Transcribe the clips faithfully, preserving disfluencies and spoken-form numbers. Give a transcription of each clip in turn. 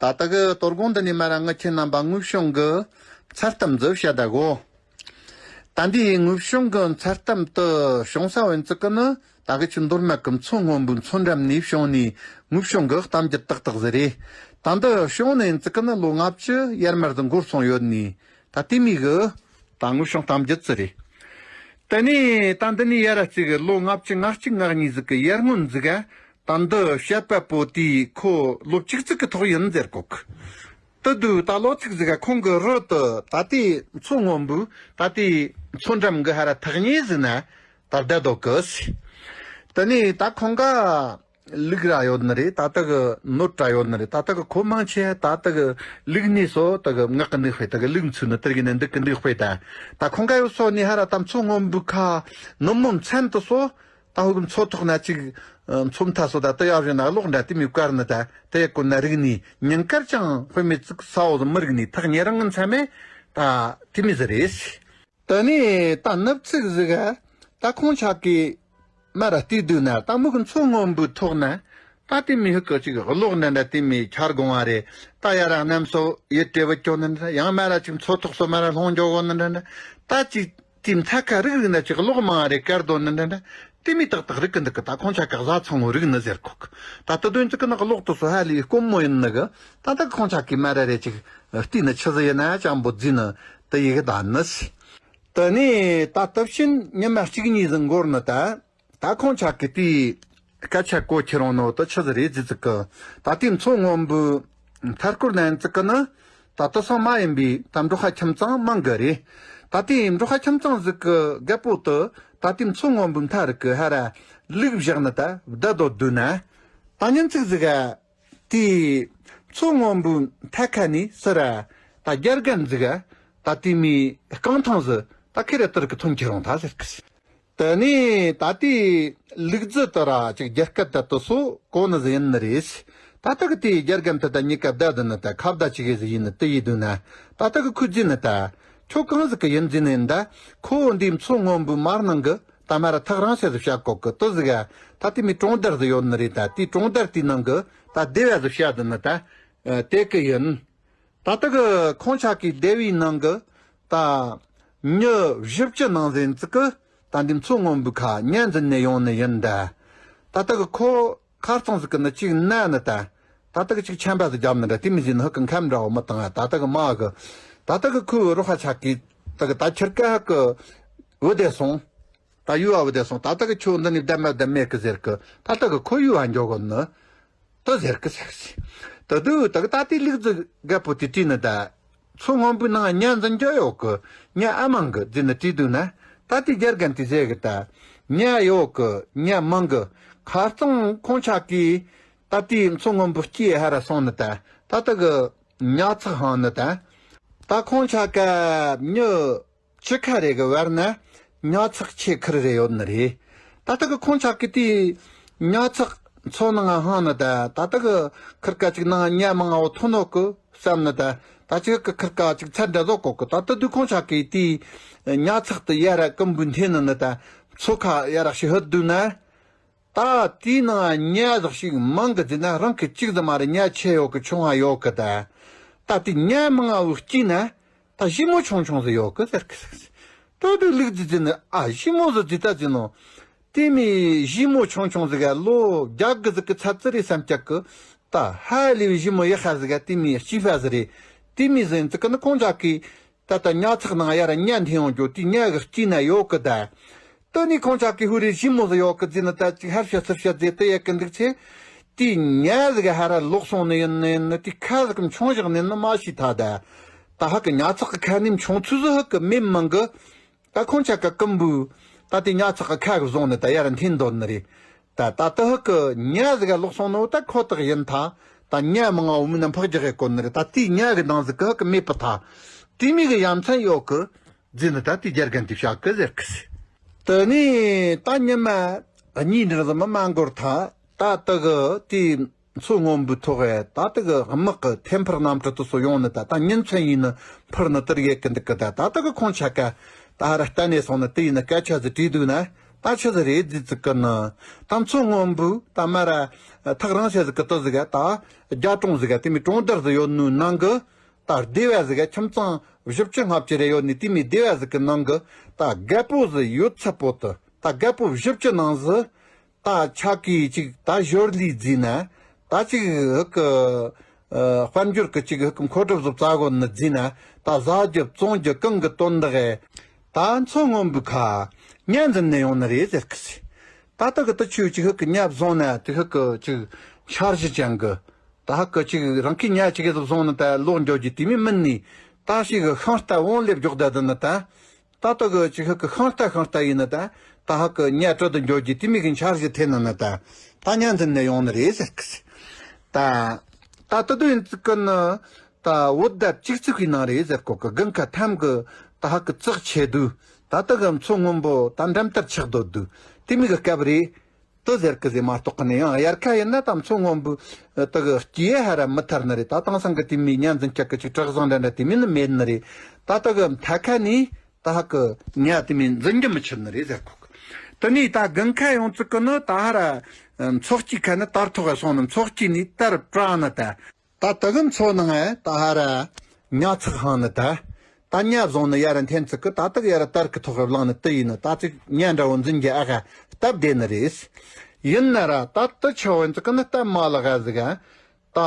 ད་ལྟ་གི་དོ་དགོང་འདི་ནས་མར་ང་ཁྱེད་རྣམ་པ་དངོས་བྱུང་གི་མཚར་གཏམ་ཟིག་བཤད་ད་གོ། ད་འདིའི་དངོས་བྱུང་གི་མཚར་གཏམ་དེ་བྱུང་ས་བོན་ཚིག་གི་ནི། ད་གི་ཆུ་མདོ་སྨད་གི་མཚོ་སྔོན་པོའི་མཚོ་འགྲམ་ནས་བྱུང་ནས་དངོས་བྱུང་གི་གཏམ་རྒྱུད་ཏག་ཏག་ཟིག་རེད། ད་འདི་བྱུང་ནས་ཚིག་གི་ནི་ལོ་ལྔ་བཅུ་ཡར་མར་ཟིག་འགོར་སོང་ཡོད་ནས། ད་དེ་མོ་གི་ད་དངོས་བྱུང་གཏམ་རྒྱུད་ཟིག་རེད། དེ་ནས་ད་འདི་ནས་ཡར་ར་ཅིག་ལོ་ལྔ་བཅུ་ང་གཅིག་ང་གཉིས་ཟིག་གི་ཡར་སྔོན་ཟིག་ག་ད་འདི་བཤད་པ་པོ་དེས་ཁོ་ལོ་བཅུ་གཅིག་གི་ཐོག་ཡིན་ཟེར་གོ་གི། དེ་དུས་ད་ལོ་ཚིགས་ཟིག་ག་ཁོང་གི་རི་དེ་ད་ལྟའི་མཚོ་སྔོན་པོའི་ད་ལྟའི་མཚོ་འགྲམ་གི་ཧར་ཐག་ཉེ་ཟིག་ན་ད་བསྡད་འདུག་གི། དེ་ནས་ད་ཁོང་ག་ལུག་ར་ཡོད་ནི་རེད། ད་ལྟ་གི་ནོར་ར་ཡོད་ནི་རེད། ད་ལྟ་གི་ཁོ་མང་ཆེ་ད་ལྟ་གི་ལུག་ནས་སོ་ད་གི་ངག་གི་འདུག་དཔེ། ད་གི་ལུག་འཚོས་ནི་དེར་གི་ནི་འདུག་གི་འདུག་དཔེ། ད་ད་ཁོང་ག་ཡོད་སོ་ནི་ཧར་ད་མཚོ་སྔོན་པོའི་ཁ་ནུབ་མོ་མཚན་དུ་སོ། ད་ཧུ་གི་མཚོ་ཐོག་ན་ཅིག་མཚོ་མཐའ་སོ་ད་དེ་ཡར་བཞིན་ན་གློག་འདྲ་དེ་མོ་བཀར་ནི། ད་དེ་ཡ་ཀུན་ན་རིག་ནས་ཉིན་དཀར་ཀྱང་དཔེ་མེད་ཅིག་ས་འོག་ཟིག་མི་རིག་ནས་ཐག་ཉེ་རིང་ངི་མཚམས་མེད་ད་དེ་མོ་ཟིག་རེད། དེ་ནས་ད་ནུབ་ཚིགས་ཟིག་ག་ད་ཁོང་ཆག་གི་མར་ར་བལྟས་དུས་ན་ད་མུ་གི་མཚོ་སྔོན་པོའི་ཐོག་ན་ད་དེ་མོ་ཧུ་གི་ཅིག་གློག་འདྲ་འདྲ་དེ་མོ་འཆར་དགོངས་པ་རེད། ད་ཡར་ར་གནམ་སོ་ཡུལ་དྲེ་བུ་སྐྱོ་ནི་འདྲ། ཡང་མར་ར་ཅིག་མཚོ་ཐོག་སོ་མར་ར་ལྷུང་འགྱོ་གོ་ནི་འདྲ་འདྲ། ད་ཅིག་དེ་མཐའ་ཁ་རིག་རིག་ན་ཅིག་གློག་མང་རེ་དཀར་དོ་ནི་འདྲ་འདྲ། དེ་མོ་ཏག་ཏག་རིག་གི་འདུག་གི། ད་ཁོང་ཆ་ག་གཟའ་ཚང་བོ་རིག་ནི་ཟེར་གོ་གི། ད་དེ་དོན་ཚིག་གི་ནི་གློག་དེ་སོ་ཧ་ལས་དཀོན་མོ་ཡིན་ནི་གི། ད་ད་གི་ཁོང་ཆ་གི་མ་ར་རེ་ཅིག་བལྟས་ནི་ཆི་ཟིག་ཡིན་ན་ཅང་པོ་བརྫིས་ནི་དེ་ཡི་གི་ད་ནི་སི། དེ་ནས་ད་དེ་བཞིན་ཉི་མ་གཅིག་གཉིས་ཟིག་འགོར་ནི་ད། ད་ཁོང་ཆ་གི་དེའི་སྐད་ཆ་གོ་ཁྱེར་འོང་ནོ་དེ་ཆི་ཟིག་རེད་ཟེར་ཚིག་གི། ད་དེའི་མཚོ་སྔོན་པོའི་མཐའ་སྐོར་ན་ཡིན་ཚིག་གི་ནི། ད་དེ་སོང་མ་ཡིན་པའི་ད་འབྲོག་ཁ་ཁྱིམ་ཚང་མང་གི་རེད། ད་དེའི་འབྲོག་ཁ་ཁྱིམ་ཚང་ཟིག་གི་རྒད་པོ་དེ་ད་དེའི་མཚོ་སྔོན་པོའི་མཐའ་རུ་གི་ཧར་ར་ལུག་བཞག་ནི་ད་བསྡད་དོ་དུས་ན། ད་ཉིན་ཚིགས་ཟིག་ག་དེའི་མཚོ་སྔོན་པོའི་མཐའ་ཁ་ནས་སི་ར་ད་རྒྱ་རྒན་ཟིག་ག་ད་དེ་མོ་རྐང་ཐང་ཟིག་ད་ཁེ་རེ་ཏིར་གི་ཐོན་ཁྱེར་འོང་ད་ཟེར་གི། དེ་ནས་ད་ལྟའི་ལུག་རྫི་དེ་ར་ཅིག་རྒྱ་སྐད་དེ་དེ་སོ་གོ་ནི་ཟིག་ཡིན་ནི་རེད། ད་ལྟ་གི་དེའི་རྒྱ་རྒན་དེ་ད་གཉིས་ཀ་བསྡད་དེ་ནི་ད་ཁ་བརྡ་ཅིག་གི་ཟིག་ཡིན་ནི་དེ་ཡིན་དུས་ན། ད་ལྟ་གི་ཁོས་བརྫིས་ནི་ད་ཁྱོད་གང་ཟིག་གི་ཡིན་བརྫིས་ནི་ཡིན། ད་ཁོ་བོ་འདིའི་མཚོ་སྔོན་པོའི་མར་ནང་གི་ད་མར་ཐག་རིང་ས་ཟིག་བཤད་གོ་གི། དེ་ཟིག་ག་ད་དེ་མོ་གྲོང་རྡལ་ཟིག་ཡོད་ནི་རེད། ད་དེའི་གྲོང་རྡལ་དེའི་ནང་གི་ད་སྡེ་བ་ཟིག་བཤད་དེ་ནི་ད་དེ་གི་ཡིན། ད་ལྟ་གི་ཁོང་ཆ་གི་སྡེ་བའི་ནང་གི་ད་མྱི་བཞི་བཅུ་ནང་ཟིན་ཙི་གི་ད་འདི་མཚོ་སྔོན་པོའི་ཁ་ཉ་འཛིན་ནས་ཡོང་ནི་ཡིན་ད། ད་ལྟ་གི་ཁོ་ཁ་རྩང་ཟིག་གི་ནི་གཅིག་ན་ནི་ད། ད་ལྟ་གི་གཅིག་ཆམ་པ་ཟིག་རྒྱབ་ནི་འདྲ། དེ་མི་ཟིན་ཧུ་གི་ཁམ་འདྲ་བོ་མི་བཏང་ད། ད་ལྟ་གི་མ་གི་ད་ལྟ་གི་ཁོའི་རོ་ཁ་ཆ་གི་ད་གི་ད་ཁྱེར་ཀ་ཧུ་གི་བུ་དེ་སོང་། ད་ཡུལ་བ་བུ་དེ་སོང་། ད་ལྟ་གི་ཁྱོད་འདི་ནི་བདམས་མ་བདམས་མེད་གི་ཟེར་གི། ད་ལྟ་གི་ཁོ་ཡུལ་བ་འགྱོ་གོ་ནི། དེ་ཟེར་གི་ཟེར་གི། དེ་དུས་ད་གི་ད་ལྟའི་ལུག་རྫི་རྒད་པོ་དེ་དྲིས་ནི་ད། མཚོ་སྔོན་པོའི་ནང་ཉ་འཛིན་རྒྱུ་ཡོད་གི། ཉ་ཨ་མང་གི་ཟེར་ནི་དྲིས་དུས་ན། ད་ལྟའི་རྒྱ་རྒན་དེ་ཟེར་གི་ད། ཉ་ཡོད་གི། ཉ་མང་གི། ཁ་རྩང་ཁོང་ཆ་གི་ད་ལྟའི་མཚོ་སྔོན་པོའི་དཀྱིལ་ཧར་ར་སོང་ནི་ད། ད་ལྟ་གི་ཉ་ཚག་ཧང་ནི་ད། ད་ཁོང་ཆ་ག་མྱི་ཆུ་ཁ་རེ་གི་བར་ན་ཉ་ཚག་ཆེ་ཁེར་རེ་ཡོད་ནི་རེད། ད་ལྟ་གི་ཁོང་ཆག་གི་དེའི་ཉ་ཚག་མཚོ་ནང་ང་ཧང་ནི་ད། ད་ལྟ་གི་ཁིར་ཀ་ཅིག་ནང་ཉ་མང་ང་བོ་ཐོན་ནོ་གི་བསམ་ནི་ད། ད་ཅིག་གི་ཁིར་ཀ་ཅིག་ཚད་འདྲ་བཟོ་གོ་གི། ད་ལྟ་དུས་ཁོང་ཆག་གི་དེའི་ཉ་ཚག་དེ་ཡར་ར་ཀུམ་བུ་འཐེན་ནི་ནི་ད། མཚོ་ཁ་ཡར་ར་ཞིག་ཧུད་དུས་ན། ད་དེའི་ནང་ཉ་ཟག་ཞིག་མང་གི་ཟེར་ན་རང་གི་གཅིག་ཟིག་མ་རེད། ཉ་ཆེ་ཡོད་གི་ཆུང་ང་ཡོད་གི་ད། ད་དེ་ཉ་མང་ང་བོ་སྐྱིད་ན་ད་ཞི་མོ་ཆུང་ཆུང་ཟིག་ཡོད་གི་ཟེར་གི་ཟེར་གི། ད་དེ་ལུག་རྫི་ཟེར་ནི་ཨ་ཞི་མོ་ཟིག་རྫི་ད་ཟེར་ནོ། དེ་མི་ཞི་མོ་ཆུང་ཆུང་ཟིག་ག་ལོ་རྒྱག་གི་ཟིག་གི་ཚ་ཙི་རེད་བསམ་ཀྱག་གི། ད་ཧ་ལས་པའི་ཞི་མོ་ཡག་ཤ་ཟིག་ག་དེ་མི་སྐྱིད་ཕ་ཟིག་རེད། དེ་མི་ཟིན་ཙི་གི་ནི་ཁོང་ཅག་གི་ད་ལྟ་ཉ་ཚག་ནང་ཡར་ཉ་འཐེན་ཡོང་རྒྱུ་དེ་ཉ་གི་དཀྱིལ་ན་ཡོད་གི་ད། ད་ནི་ཁོང་ཅག་གི་ཧུ་རེ་ཞི་མོ་ཟིག་ཡོད་གི་ཟེར་ནི་ད་ཅིག་ཧར་ཤ་ཚུར་ཤ་ཟེར་དེ་ཡག་གི་འདུག་ཚེ། དེ་ཉ་ཟིག་ཧ་ར་ལོག་སོང་ནི་ཡིན་ནི་ཡིན་ནི་དེ་ཁ་ཟིག་གི་མཆོང་བཞག་ནི་ནི་མ་ཤི་ཐ་ད། ད་ཧ་གི་ཉ་ཚག་གི་ཁ་ནི་མཆོང་ཚུལ་ཟིག་ཧ་གི་མེད་མང་གི། ད་ཁོང་ཅག་གི་ཀུམ་བུ་ད་དེ་ཉ་ཚག་གི་ཁ་གི་བཟུང་ནི་ད་ཡར་འཐེན་འདོད་ནི་རེད། ད་ད་ལྟ་ཧུ་གི་ཉ་ཟིག་ག་ལོག་སོང་ནོ་ད་ཁོ་ཐག་ཡིན་ཐ། ད་ཉ་མང་ང་བོ་མིན་ན་འཕག་རྒྱག་གི་གོ་ནི་རེད། ད་དེའི་ཉ་གི་ནང་ཟིག་གི་ཧུ་གི་མེད་པ་ཐ། དེ་མི་གི་ཡ་མཚན་ཡོད་གི་ཟེར་ནི་ད་དེའི་རྒྱ་རྒན་དེ་བཤད་གི་ཟེར་གི། དེ་ནས་ད་ཉི་མ་གཉིས་འདྲ་ཟིག་མ་མ་འགོར་ཐ། ད་ལྟ་གི་དེའི་མཚོ་སྔོན་པོའི་ཐོག་གི་ད་ལྟ་གི་དམག་གི་ཐེམ་འཕུར་གནམ་གྲུ་དེ་ཚོ་ཡོང་ནི་ད། ད་ཉིན་མཚན་ཡིན་ནི་འཕུར་ནི་དེར་ཡེ་གི་འདུག་གི་ད། ད་ལྟ་གི་ཁོང་ཆ་ག་ད་ཧ་ར་ལྟ་ནས་སོང་ནི་དེ་ཡིན་ནི་སྐད་ཆ་ཟིག་དྲིས་འདུག་ན། ད་ཆི་ཟིག་རེད་ཟེར་ཙི་གི་ནི། ད་མཚོ་སྔོན་པོའི་ད་མ་ར་ཐག་རིང་ས་ཟིག་གི་དུ་ཟིག་ག་ད་རྒྱ་གྲོང་ཟིག་ག་དེ་མོ་གྲོང་རྡལ་ཟིག་ཡོད་ནོའི་ནང་གི། ད་སྡེ་བ་ཟིག་ག་ཁྱིམ་ཚང་བཞི་བཅུ་ལྔ་བཅུ་རེ་ཡོད་ནི་དེ་མོ་སྡེ་བ་ཟིག་གི་ནང་གི། ད་རྒད་པོ་ཟིག་ཡོད་ཚད་པོ་དུ། ད་རྒད་པོ་བཞི་བཅུ་ནང་ཟིག་ད་ཆ་གི་ཅིག་ད་ཞོར་ལས་བརྫིས་ན། ད་ཅིག་ཧུ་གི་ཨ་དཔལ་འབྱོར་གི་ཅིག་ཧུ་གི་མཁོ་སྒྲུབ་བཟོ་རྩ་གོ་ནི་བརྫིས་ན། ད་ཟ་རྒྱུ་བཙོང་རྒྱུ་གང་གི་དོན་དག་གི་ད་མཚོ་སྔོན་པོའི་ཁ་ཉ་འཛིན་ནས་ཡོང་ནི་རེད་ཟེར་གི་སི། ད་ལྟ་གི་དུ་ཆུ་ཅིག་ཧུ་གི་ཉ་བཟུང་ན་དེ་ཧུ་གི་ཅིག་འཆར་གཞི་ཅན་གི། ད་ཧུ་གི་ཅིག་རང་གི་ཉ་ཅིག་གི་བཟུང་ནི་ད་ལོག་འགྱོ་རྒྱུ་དེ་མོ་མིན་ནི། ད་ཞིག་གི་ཤིང་རྟ་བོང་ལེབ་རྒྱོག་བསྡད་དུ་ནི་ད། ད་ལྟ་གི་ཅིག་ཧུ་གི་ཤིང་རྟ་ཤིང་རྟ་ཡིན་ནི་ད། ད་ཧུ་གི་ཉ་སྤྲོད་དུ་འགྱོ་རྒྱུ་དེ་མོ་གི་འཆར་གཞི་འཐེན་ནི་ནི་ད། ད་ཉ་འཛིན་ནས་ཡོང་ནི་རེད་ཟེར་གི་སི། ད་ད་ལྟ་དུ་ཡིན་ཙི་གི་ནི། ད་བོད་ཟླ་བཅུ་གཅིག་གི་ནང་རེད་ཟེར་གོ་གི། དགུན་ཁ་ཐམ་གི་ད་ཧུ་གི་བཙག་ཆེ་དུས། ད་ལྟ་གི་མཚོ་སྔོན་པོ་ད་འགྲམ་ལྟར་ཆགས་སྡོད་དུས། དེ་མོ་གི་སྐབས་རེད། དུ་ཟེར་གི་ཟེ་མ་གཏོགས་ནི་ཡང་དབྱར་ཁ་ཡིན་ན་ད་མཚོ་སྔོན་པོའི་དུ་གི་སྐྱེ་ཧ་ར་མི་ཐར་ནི་རེད། ད་དེང་སང་གི་དེ་མོ་ཉ་འཛིན་རྒྱུ་གི་ཅིག་གྲུ་གཟིངས་འདྲ་འདྲ་དེ་མོ་ནི་མེད་ནི་རེད། ད་ལྟ་གི་མཐའ་ཁ་ནས་ད་ཧུ་གི་ཉ་དེ་མོ་འཛིན་རྒྱུ་མི་ཆུད་ནི་རེད་ཟེར་གོ་གི། དེ་ནས་ད་དགུན་ཁ་ཡོང་ཙི་གི་ནི་ད་ཧ་ར་མཚོ་སྐྱེས་ཁ་ནི་དར་ཐོག་ག་སོང་ནི། མཚོ་སྐྱེས་ནས་དར་བཀྲ་ནི་ད། ད་ལྟ་གི་མཚོ་ནང་ང་ད་ཧ་ར་ཉ་ཚག་ཧང་ནི་ད། ད་ཉ་བཟུང་ནི་ཡ་ར་འཐེན་ཚིག་གི། ད་ལྟ་གི་ཡ་ར་དར་གི་ཐོག་གི་བླངས་ནི་དུ་ཡིན་ནི། ད་ཅིག་ཉ་འདྲ་བོ་འཛིན་རྒྱུ་ཨ་ག་སྟབས་བདེ་ནི་རེད། ཡིན་ན་ར་ད་དུ་ཆོ་བོ་ཚིག་གི་ནི་སྟབས་མ་ལེགས་ག་ཟིག་ག་ད་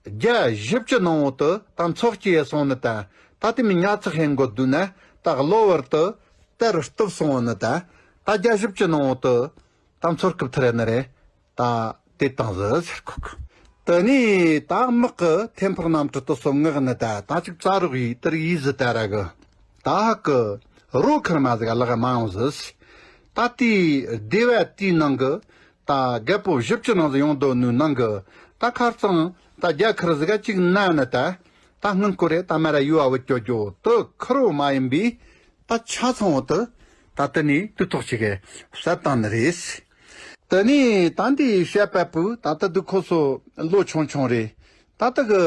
བརྒྱ་བཞི་བཅུ་ནང་བོ་དུ་ད་མཚོ་སྐྱེས་སོང་ནི་ད། ད་དེ་མོ་ཉ་ཚག་ཧེང་གོ་དུས་ན་ད་གློ་བུར་དུ་དར་སྟུབ་སོང་བ་ནི་ད། ད་བརྒྱ་བཞི་བཅུ་ནང་བོ་དུ་ད་མཚོ་སྐྱེས་ཐུར་ནི་རེད། ད་དེ་བཏང་ཟིག་ཟེར་གོ་གི། དེ་ནས་ད་དམག་གི་ཐེམ་ཕུག་གནམ་གྲུ་དུ་སོ་ངག་ནི་ད། ད་ཅིག་ཙ་རོག་ཡིས་དེར་ཡིས་ཟི་ད་ར་གི། ད་ཧ་གི་རོ་ཁར་མ་ཟིག་ལག་མ་ཡོང་ཟིག། ད་དེའི་སྡེ་བ་དེའི་ནང་གི་ད་རྒད་པོ་བཞི་བཅུ་ནང་ཟིག་ཡོང་དོ་ནུའི་ནང་གི། ད་ཁར་ཙང་ད་རྒྱ་ཁར་ཟིག་ག་ཅིག་ན་ནི་ད། ད་སྔོན་སྐོར་རེ་ད་མ་ར་ཡུ་བ་བུ་ཅོ་ཅོ་དུ་ཁུར་བོ་མ་ཡིན་པའི། ད་ཆ་ཚང་བོ་དུ་ད་དེ་ནས་དུས་ཐོག་ཅིག་གི་བསད་བཏང་ནི་རེད། དེ་ནས་ད་འདི་བཤད་པ་པོ་ད་ལྟ་འདི་ཁོ་ཚོ་ལོ་ཆུང་ཆུང་རེད། ད་ལྟ་གི་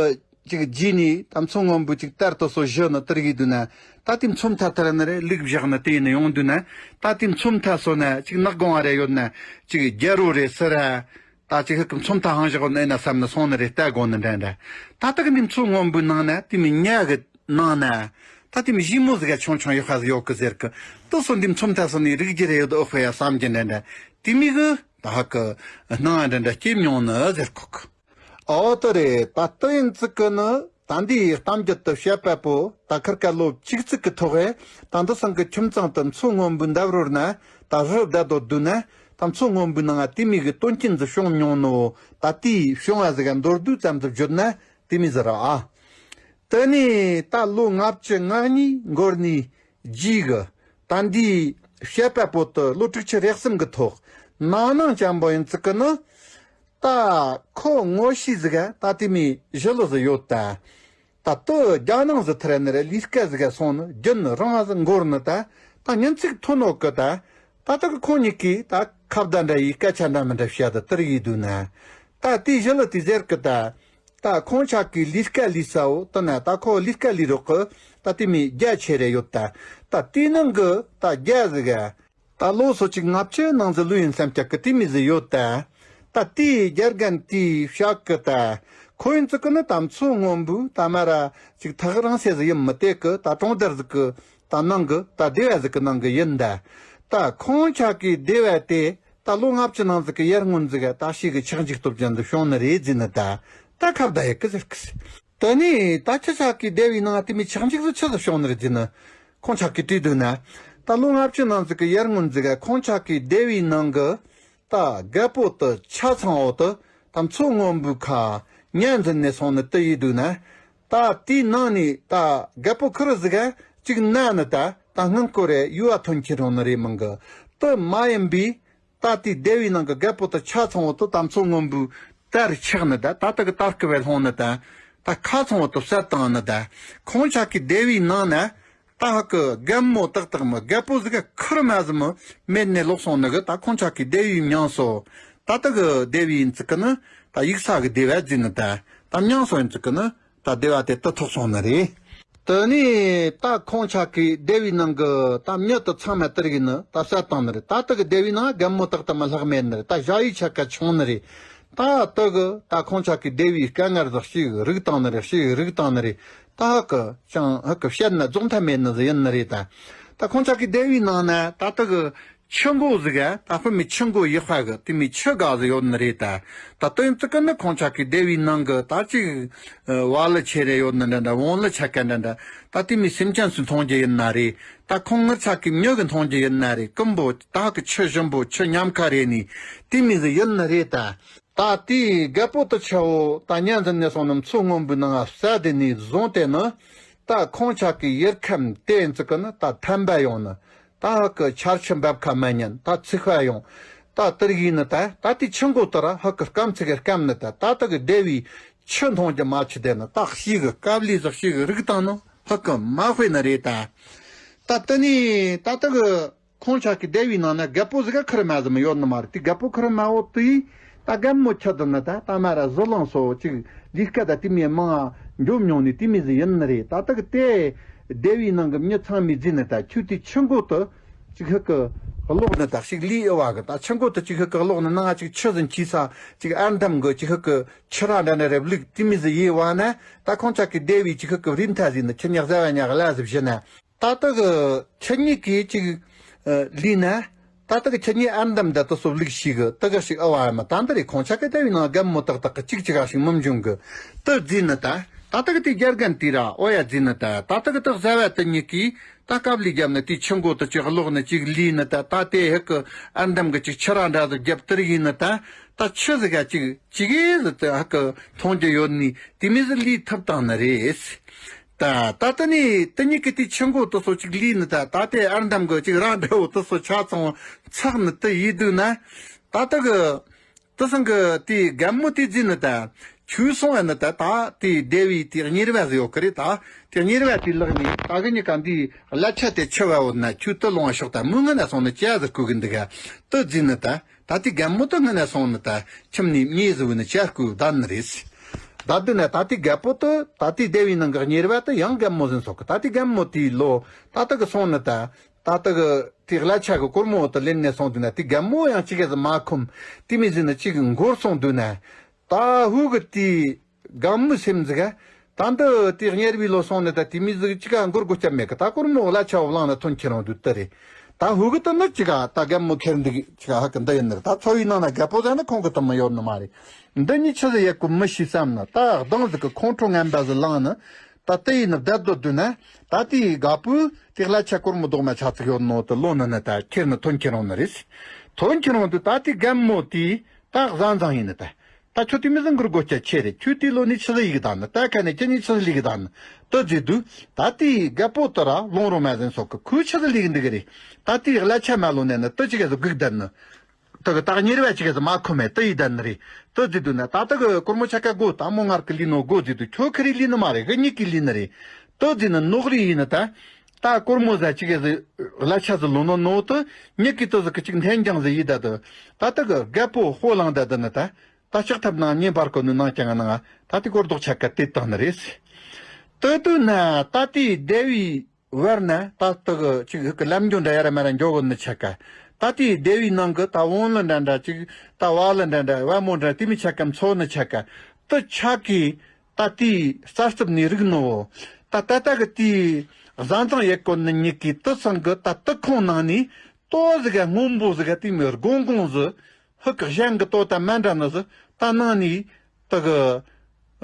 ཅིག་རྗེས་ནས་ད་མཚོ་སྔོན་པོ་ཅིག་དར་དུ་སོ་བཞི་ནི་དེར་གི་དུས་ན། ད་དེ་མཚོ་མཐའ་དར་ནི་རེད། ལུག་བཞག་ནི་དེ་ཡིན་ནི་ཡོང་དུས་ན། ད་དེ་མཚོ་མཐའ་སོ་ན་ཅིག་ནག་གོང་བ་རེ་ཡོད་ན་ཅིག་རྒྱ་རོ་རེ་སི་ར། ད་ཅིག་ཧི་གི་མཚོ་མཐའ་ཧང་བཞག་ནི་ན་བསམ་ནི་སོང་ནི་རེད། ལྟ་དགོ་ནི་འདྲ་འདྲ། ད་ལྟ་གི་འདི་མཚོ་སྔོན་པོའི་ནང་ན་དེ་མི་ཉ་གི་ནང་ན། ད་དེ་མི་ཞི་མོ་ཟིག་ག་ཆུང་ཆུང་ཡོད་ཁ་ཟིག་ཡོད་གི་ཟེར་གི། དུ་སོ་འདི་མཚོ་མཐའ་སོ་ནི་རིགས་རྒྱུ་རེ་ཡོད་ཨོ་ཧོ་ཡ་བསམ་གྱི་འདྲ་འདྲ། དེ་མི་གི་ད་ཧ་གི་སྣང་བ་འདྲ་འདྲ་སྐྱེ་མྱོང་ནི་ཟེར་གོ་གི། ཨོ་དོ་རེད། ད་ལྟ་ཡིན་ཙི་གི་ནི་ད་འདིའི་གཏམ་རྒྱུད་དུ་བཤད་པ་པོ་ད་ཁིར་ཀ་ལོ་བཅུ་གཅིག་གི་ཐོག་ཨེ། ད་འདི་སང་གི་ཁྱིམ་ཚང་དུ་མཚོ་སྔོན་པོའི་འདབས་རོལ་ན་ད་རི་བདའ་དོ་བསྡུ་ན། ད་མཚོ་སྔོན་པོའི་ནང་ང་དེ་མི་གི་དོན་རྐྱེན་ཟིག་བྱུང་མྱོང་ནོ། ད་དེའི་བྱུང་བ་ཟིག་ག་མདོར་བསྡུས་ཙམ་ཟིག་བརྗོད་ན་དེ་མི་ཟིག་ར་ཨ། དེ་ནས་ད་ལོ་ལྔ་བཅུ་ང་གཉིས་འགོར་ནས་རྗེས་གི་ད་འདིའི་བཤད་པ་པོ་དུ་ལོ་དྲུག་ཅུ་རེ་གསུམ་གི་ཐོག་ནང་ནང་ཅན་པོ་ཡིན་ཙི་གི་ནི། ད་ཁོ་ངོ་ཤེས་ཟིག་ག་ད་དེ་མི་ཞི་ལི་ཟིག་ཡོད་ད། ད་དུ་རྒྱ་ནང་ཟིག་ཐར་ནི་རེད། ལས་ཀ་ཟིག་ག་སོང་ནི་རྒྱུན་རིང་བ་ཟིག་འགོར་ནི་ད། ད་ཉིན་ཅིག་ཐོན་ནོ་གི་ད། ད་ད་གི་ཁོང་གཉིས་ཀས་ད་ཁ་བརྡ་འདྲ་ཡིས་སྐད་ཆ་འདྲ་མི་འདྲ་བཤད་ད་དེར་ཡིས་འདུག་ན། ད་དེ་ཞི་ལི་དེ་ཟེར་གི་ད། ད་ཁོང་ཆ་གི་ལས་ཀ་ལས་ས་བོ་དེ་ན་ད་ཁོ་ལས་ཀ་ལས་རོགས་གི་ད་དེ་མི་རྒྱ་ཆེ་རེ་ཡོད་ད། ད་དེའི་ནང་གི་ད་རྒྱ་ཟིག་ག་ད་ལོ་སོ་གཅིག་ལྔ་བཅུ་ནང་ཟིག་ལོས་ཡིན་བསམ་རྒྱག་གི་དེ་མི་ཟིག་ཡོད་ད། ད་དེའི་རྒྱ་རྒན་དེའི་བཤད་གི་ད། ཁོ་ཡིན་ཙི་གི་ནི་ད་མཚོ་སྔོན་པོའི་ད་མ་ར་ཅིག་ཐག་རིང་ས་ཟིག་ཡིན་མི་དེ་གི་ད་གྲོང་རྡལ་ཟིག་གི་ད་ནང་གི་ད་སྡེ་བ་ཟིག་གི་ནང་གི་ཡིན་ད། ད་ཁོང་ཆ་གི་སྡེ་བ་དེ་ད་ལོ་ལྔ་བཅུ་ནང་ཟིག་གི་ཡར་སྔོན་ཟིག་ག་ད་ཤི་གི་ཆག་འཇིག་སྟོབས་ཅན་དུ་བྱུང་ནི་རེད་ཟེར་ནི་ད། ད་ཁ་བརྡ་ཡེ་གི་ཟེར་གི། དེ་ནས་ད་ཁྱི་ཆ་གི་སྡེ་བའི་ནང་དེ་མི་ཆག་འཇིག་ཟིག་ཆི་ཟིག་བྱུང་ནི་རེད་ཟེར་ནི། ཁོང་ཆ་གི་བྲིས་འདུག་ན། ད་ལོ་ལྔ་བཅུ་ནང་ཟིག་གི་ཡར་སྔོན་ཟིག་ག་ཁོང་ཆ་གི་སྡེ་བའི་ནང་གི་ད་རྒད་པོ་དུ་ཆ་ཚང་བོ་དུ་ད་མཚོ་སྔོན་པོའི་ཁ་ཉ་འཛིན་ནས་སོང་ནི་དུ་ཡིས་འདུག་ན། ད་དེའི་ནང་ནས་ད་རྒད་པོ་ཁུ་རུ་ཟིག་ག་ཅིག་ན་ནི་ད་ད་སྔོན་སྐོར་རེ་ཡུ་བ་ཐོན་ཁྱེར་རུང་ནི་རེད་མང་གི། དུ་མ་ཡིན་པའི་ད་དེའི་སྡེ་བའི་ནང་གི་རྒད་པོ་དུ་ཆ་ཚང་བོ་དུ་ད་མཚོ་སྔོན་པོའི་དར་ཆག་ནི་ད། ད་ལྟ་གི་དར་གི་བས་ལྷུང་ནི་ད། ད་ཁ་ཚང་བོ་དུ་བསད་བཏང་ནི་ད། ཁོང་ཆ་གི་སྡེ་བའི་ནང་ན་ད་ཧ་གི་རྒན་མོ་ཏག་ཏག་མི་རྒད་པོ་ཟིག་ག་ཁུར་མ་ཟིག་མི་མེད་ནས་ལོག་སོང་ནི་གི་ད་ཁོང་ཆ་གི་སྡེ་བའི་མྱིང་སོ། ད་ལྟ་གི་སྡེ་བའི་ཡིན་ཙི་གི་ནི་ད་ཡུག་ས་གི་སྡེ་བ་ཟེར་ནི་ད། ད་མྱིང་སོ་ཡིན་ཙི་གི་ནི་ད་སྡེ་བ་དེ་དུ་ཐོགས་སོང་ནི་རེད། དེ་ནས་ད་ཁོང་ཅག་གི་སྡེ་བའི་ནང་གི་ད་མྱི་དེ་ཚང་མ་དེ་རིགས་ནི་ད་བསད་བཏང་ནི་རེད། ད་དེ་གི་སྡེ་བའི་ནང་རྒན་མོ་ཏག་ཏག་མ་ལྷག་མེད་ནི་རེད། ད་ཞ་ཡི་ཆ་ག་ཆུང་ནི་རེད། ད་དེ་གི་ད་ཁོང་ཅག་གི་སྡེ་བའི་དཀའ་ངལ་ཟིག་ཞིག་རིག་བཏང་ནི་རེད། ཞིག་རིག་བཏང་ནི་རེད། ད་ཧ་གི་ཅང་ཧ་གི་བཤད་ན་རྫོགས་མཐའ་མེད་ནི་ཟིག་ཡིན་ནི་རེད། ད་ད་ཁོང་ཅག་གི་སྡེ་བའི་ནང་ན་ད་དེ་གི་ཆུ་མགོ་ཟིག་ག་ད་དཔེ་མི་ཆུ་མགོ་ཡག་པ་གི་དེ་མི་ཆུ་ག་ཟིག་ཡོད་ནི་རེད། ད་ད་དོན་ཙི་གི་ནི་ཁོང་ཅག་གི་སྡེ་བའི་ནང་གི་ད་ཅིག་བ་ལི་ཆེ་རེ་ཡོད་ནི་འདྲ་འདྲ། བོང་ལི་ཆ་ག་འདྲ་འདྲ། ད་དེ་མི་སེམས་ཅན་སུ་མཐོང་རྒྱུ་ཡིན་ན་རེད། ད་ཁོང་ངི་ཅག་གི་མྱི་གི་མཐོང་རྒྱུ་ཡིན་ན་རེད། ཀུན་པོ་ད་གི་ཆུ་ཞིམ་པོ་ཆུ་ཉམས་ཁ་རེ་ནི་དེ་མི་ཟིག་ཡིན་ནི་རེད། ད་ད་དེའི་རྒད་པོ་དེ་ཆ་བོ་ད་ཉན་འཛིན་ནས་སོང་ནི་མཚོ་སྔོན་པོའི་ནང་ང་བསད་དེ་ནས་བཟུང་སྟེ་ནི་ད་ཁོང་ཅག་གི་ཡུལ་ཁམས་དེ་ཙི་གི་ནི་ད་ཐན་པ་ཡོང་ནི། ད་ཧ་གི་ཆར་ཆུ་འབབ་ཁ་མ་ཉན། ད་ཚིག་པ་ཡོང་། ད་དེར་ཡིན་ནི་ད་ད་དེ་ཆུ་མགོ་དེ་ར་ཧ་གི་སྐམ་ཚིག་གི་སྐམ་ནི། ད་ད་དེ་གི་སྡེ་བའི་ཆུ་འཐུང་རྒྱུ་མ་ཆུ་དེ་ནི་ད་ཤིག་གི་དཀའ་ལས་ཟིག་ཤིག་གི་རིག་བཏང་ནི་ཧ་གི་མ་དཔེ་ནི་རེད། ད་ད་དེ་ནས་ད་དེ་གི་ཁོང་ཅག་གི་སྡེ་བའི་ནང་ན་རྒད་པོ་ཟིག་ག་ཁེར་མ་ཟིག་མི་ཡོད་ནི་མ་རེད། དེ་རྒད་པོ་ཁེར་མ་བོ་དེ་ད་རྒན་མོ་ཁྱི་དེ་ནི་ད་ད་མ་ར་ཟི་ལིང་སོ་ཅིག་ལས་ཀ་ད་དེ་མི་མང་འཇོམས་མྱོང་ནི་དེ་མི་ཟིག་ཡིན་ནི་རེད། ད་ད་གི་དེ་སྡེ་བའི་ནང་གི་མྱི་ཚང་མས་བརྫིས་ནི་ད་ཁྱོད་དེ་ཆུ་མགོ་དེ་ཅིག་ཧ་གི་ཀློག་ནི་ད་ཞིག་ལས་ཨེ་བ་གི། ད་ཆུ་མགོ་དེ་ཅིག་ཧ་གི་ཀློག་ནི་ནང་ང་ཅིག་ཆུ་ཟིག་འཁྱིལ་ས་ཅིག་ཨར་འདམ་གི་ཅིག་ཧ་གི་ཆུ་ར་འདྲ་འདྲ་རེ་བླུགས་དེ་མི་ཟིག་ཡེ་བ་ན། ད་ཁོང་ཅག་གི་སྡེ་བའི་ཅིག་ཧ་གི་རིན་ཐ་ཟིག་ནི་ཁྱི་ཉག་ཟ་བ་ཉག་ལ་ཟིག་བཞི་ན། ད་ལྟ་གི་ཁྱེད་གཉིས་ཀྱིས་ཅིག་ལུས་ན། ད་ལྟ་གི་ཁྱེད་གཉིས་ཨར་འདམ་འདི་ལྟ་སོབ་ལུག་ཞིག་གི་ལྟ་གི་ཞིག་ཨ་བ་ཨ་མ་ད་འདི་རེད། ཁོང་ཆ་ག་ལྟ་བའི་ནང་རྒན་མོ་ཏག་ཏག་གི་ཅིག་ཅིག་ཨ་ཞིག་མི་འབྱུང་གི་ལྟ་རྫི་ནི་ད། ད་ལྟ་གི་དེ་རྒྱ་རྒན་དེ་ར་ཨོ་ཡ་རྫི་ནི་ད། ད་ལྟ་གི་ལྟ་བཟའ་བ་དེ་གཉིས་ཀྱིས་ད་སྐབས་ལས་རྒྱབ་ནི་དེ་ཆུ་མགོ་དུ་ཅིག་ལོག་ནི་ཅིག་ལུས་ནི་ད། ད་དེ་ཧེ་གི་ཨར་འདམ་གི་ཅིག་ཆུ་ར་འདྲ་ཟིག་རྒྱབ་དེར་ཡིན་ནི་ད། ད་ཆུ་ཟིག་ག་ཅིག་ཅིག་ཨེ་ཟིག་དེ་ཧ་གི་མཐོང་རྒྱུ་ཡོད་ནི་དེ་མི་ཟིག་ལུས་ཐུབ་བཏང་ནི་རེད། ད་ད་ལྟ་ནི་དེ་གཉིས་ཀྱི་དེ་ཆུ་མགོ་དེ་ཚོ་ཅིག་ལུས་ནི་ད། ད་དེ་ཨར་འདམ་གི་ཅིག་ར་འདྲ་བོ་དེ་ཚོ་ཆ་ཚང་ཚགས་ནི་དེ་ཡིན་དུས་ན། ད་ལྟ་གི་དེ་སང་གི་དེ་རྒན་མོ་དེ་རྫི་ནི་ད། ཁྱོད་སོང་བ་ནི་ད་ད་དེ་སྡེ་བའི་དེ་གཉེར་བ་ཟིག་ཡོད་གི་རེད། ད་དེ་གཉེར་བ་དེ་ལག་ནས་ད་གི་གཉིས་ཀ་འདི་གླ་ཆ་དེ་ཆུ་བ་བོ་ན་ཁྱོད་དེ་ལོང་བ་ཤོག་ད་མོ་ང་ན་སོང་ནི་ཅི་ཟིག་བསྐུལ་གི་འདུག་ག་དེ་རྫི་ནི་ད། ད་ལྟའི་རྒན་མོ་དེ་སྔོན་ནས་སོང་ནི་ད་ཁྱིམ་ནས་མྱེས་བཟོས་ནི་ཅར་སྐུ་བསྡད་ནི་རེད། བསྡད་དུས་ན་ད་ལྟའི་རྒད་པོ་དེ་ད་ལྟའི་སྡེ་བའི་ནང་གི་གཉེར་བ་དེ་ཡང་རྒན་མོ་ཟིན་སོགས་གི། ད་ལྟའི་རྒན་མོ་དེའི་ལོ་ད་ལྟ་གི་སོང་ནི་ད། ད་ལྟ་གི་དེ་གླ་ཆ་གི་སྒོར་མོ་དེ་ལེན་ནས་སོང་དུས་ན་དེ་རྒན་མོ་ཡང་ཅི་ག་ཟིག་མ་ཁོམ། དེ་མི་ཟིན་ནི་ཅིག་འགོར་སོང་དུས་ན། ད་ཧུ་གི་དེ། དགའ་མོའི་སེམས་ཟིག་ག་ད་འདི་དེ་གཉེར་བའི་ལོ་སོང་ནི་ད་དེ་མི་ཟིག་ཅི་ག་འགོར་དགོས་ཀྱི་མེད་གི། ད་སྒོར་མོ་གླ་ཆ་བ་བླངས་ནས་ཐོན་ཁྱེར་འོང་དུས་དེ་རེད། ད་ཧུ་གི་དེ་ནི་ཅི་ག་ད་རྒན་མོ་ཁྱེར་འདུག་ཅི་ག་ཧ་གི་འདི་ཡིན་ནི་རེད། ད་འཚོ་བའི་ནང་ན་རྒད་པོ་ཟ་ནི་ཁོང་གི་དེ་མི་ཡོད་ནི་མ་རེད། འདི་གཉིས་ཆི་ཟིག་ཡེད་དགོས་མི་ཤེས་བསམ་ནི་ད་གདང་ཟིག་གི་ཁོང་ཁྲོ་ངན་པ་ཟིག་ལངས་ནི། ད་དེ་ཡིན་ནི་བསྡད་སྡོད་དུས་ན། ད་དེའི་རྒད་པོས་དེ་གླ་ཆ་སྒོར་མོ་རྡོག་མ་ཆ་ཚིག་ཡོད་ནོ་དེ་ལོན་ནི་ནི་ད་ཁྱེར་ནི་ཐོན་ཁྱེར་འོང་ནི་རེད། ཐོན་ཁྱེར་འོང་དུས་ད་དེ་རྒན་མོ་དེ་ད་བཟང་བཟང་ཡིན་ནི་ད། ད་ཁྱོད་དེ་མི་ཟིག་འགུལ་དགོས་ཀྱི་ཆེ་རེད། ཁྱོད་དེ་ལོ་ནི་ཆི་ཟིག་ཡིག་དང་ནི་ད་ཁ་ནས་ཁྱེད་གཉིས་ཆི་ཟིག་ལིག་དང་ནི་དུ་རྫི་དུས། ད་དེའི་རྒད་པོ་དེ་ར་ལོང་རོ་མ་ཟིན་སོགས་ཀི་ཁོས་ཆི་ཟིག་ལིག་འདུག་གི་རེད། ད་དེའི་གླ་ཆ་མ་ལོན་ནས་ནི་དུ་ཅི་ག་ཟིག་སྒུག་བསྡད་ནི། དུ་གི་ད་གཉེར་བ་ཅི་ག་ཟིག་མ་ཁོམ་མེད་དུ་ཡིག་བསྡད་ནི་རེད། དུ་རྫི་དུས་ན་ད་དུ་གི་སྒོར་མོ་ཆ་ག་དགོས། ད་མོ་ངར་གི་ལི་ནོ་དགོས་རྫི་དུས་ཁྱོད་ཁི་རི་ལི་ནི་མ་རེད། གི་གཉིས་ཀི་ལི་ནི་རེད། དུ་རྫི་ནི་ནོག་རི་ཡིན་ནི་ད། ད་སྒོར་མོ་ཟ་ཅི་ག་ཟིག་གླ་ཆ་ཟིག་ལོན་ནོ་ནོ་དུ་གཉིས་ཀི་དུ་ཟིག་གི་ཅིག་འཐེན་ཀྱང་ཟིག་ཡིག་བསྡད་དུ། ད་དུ་གི་རྒད་པོ་ཧོ་ལངས་བསྡད་དུ་ནི་ད། ད་ལྕགས་ཐབ་ནང་ཉེ་འབར་གོ་ནི་ནང་ཀྱང་ནང་ད་དེ་སྒོར་རྡོག་ཆ་ག་དེ་བཏང་ནི་རེད། དེ་དུས་ན་ད་དེའི་སྡེ་བའི་བར་ན་ད་དེ་གི་ཅིག་ཧུ་གི་ལམ་འགྱོ་འདྲ་ཡ་ར་མ་ར་འགྱོ་གོ་ནི་ཆ་ག་ད་དེའི་སྡེ་བའི་ནང་གི་ད་བོང་ལི་འདྲ་འདྲ་ཅིག་ད་བ་ལི་འདྲ་འདྲ་བ་མོ་འདྲ་དེ་མི་ཆ་ག་མཚོ་ནི་ཆ་ག་དེ་ཆ་གི་ད་དེའི་རྩ་རྩུབ་ནི་རིག་ནོ། ད་ད་ད་གི་དེའི་བཟང་བཟང་ཡེ་གོ་ནི་ཉིད་ཀྱི་དེ་ཚང་གི་ད་དེ་ཁོང་ནང་ནི་ལྟོ་ཟིག་ག་སྔོན་པོ་ཟིག་ག་དེ་མི་སྒོང་སྒོང་ཟིག་ཧུ་ཀ་གཞན་གི་ལྟོ་དང་མ་འདྲ་ནི་ཟིག་ད་ནང་ནི་དེ་གི་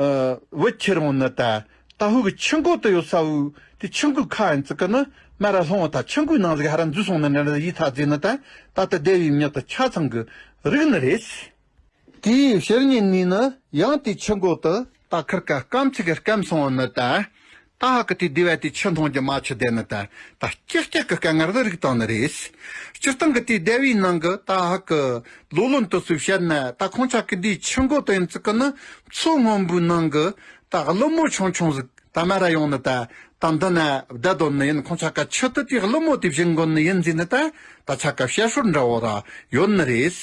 ཨ་བུ་ཁྱེར་འོང་ནི་ད། ད་ཧུ་གི་ཆུ་མགོ་དེ་ཡོད་ས་བུ་དེ་ཆུ་མགོའི་ཁ་ཡིན་ཙི་གི་ནི་མ་ར་ལྷུང་བ་ད་ཆུ་མགོའི་ནང་ཟིག་ཧ་ར་འཛུལ་སོང་ནི་འདྲ་འདྲ་ཡིད་ཐག་རྫི་ནི་ད། ད་ལྟ་སྡེ་བའི་མྱི་དེ་ཆ་ཚང་གི་རིག་ནི་རེད། དེའི་ཕྱི་ཉིན་ནས་ནི་ཡང་དེ་ཆུ་མགོ་དེ་ད་ཁིར་ཀ་སྐམ་ཚིག་གི་སྐམ་སོང་བ་ནི་ད། ད་ཧ་གི་དེ་སྡེ་བ་དེ་ཆུ་འཐུང་རྒྱུ་མ་ཆུ་བསྡད་ནི་ད། ད་སྐྱག་སྐྱག་གི་དཀའ་ངལ་རིག་བཏང་ནི་རེད། སྤྱིར་བཏང་གི་དེ་སྡེ་བའི་ནང་གི་ད་ཧ་གི་ལོ་ལོན་དུ་སུ་བཤད་ན་ད་ཁོང་ཅག་གི་འདིའི་ཆུ་མགོ་དེ་ཡིན་ཙི་གི་ནི་མཚོ་སྔོན་པོའི་ནང་གི་ད་ཀླུ་མོ་ཆུང་ཆུང་ཟིག་ད་མ་ར་ཡོང་ནི་ད། ད་འདི་ན་བསྡད་དོ་ནི་ཡིན། ཁོང་ཅག་ག་ཆུ་དེ་དེ་ཀླུ་མོ་དེ་བཞིན་དགོ་ནི་ཡིན་ཟིན་ནི་ད། ད་ཆ་ག་བཤད་སྲོལ་འདྲ་བོ་ར་ཡོད་ནི་རེད།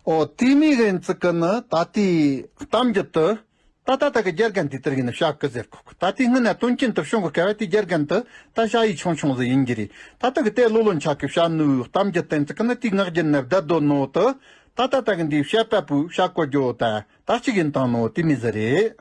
ཨོ་དེ་མི་རེད་ཙི་གི་ནི་ད་དེའི་གཏམ་རྒྱུད་དུ། ད་ད་ལྟ་གི་རྒྱལ་རྒན་དེ་དེ་རིགས་ནི་བཤད་གི་ཟེར་གོ་གི། ད་དེ་སྔོན་ན་དོན་རྐྱེན་དུ་བྱུང་གི་སྐབས་དེ་རྒྱལ་རྒན་དུ་ད་ཞ་ཡི་ཆུང་ཆུང་ཟིག་ཡིན་གྱི་རེད། ད་ལྟ་གི་དེ་ལོ་ལོན་ཆགས་གི་བཤད་ནི་གཏམ་རྒྱུད་བསྟན་ཚིག་གི་ནི་དེའི་ངག་རྒྱུན་ནི་བསྡད་དོ་ནོ་དུ། ད་ད་ལྟ་གི་འདིའི་བཤད་པ་པོའི་བཤད་གོ་རྒྱུ་ད་ད་གཅིག་ཡིན་དང་ནོ་དེ་མི་ཟེར་རེད།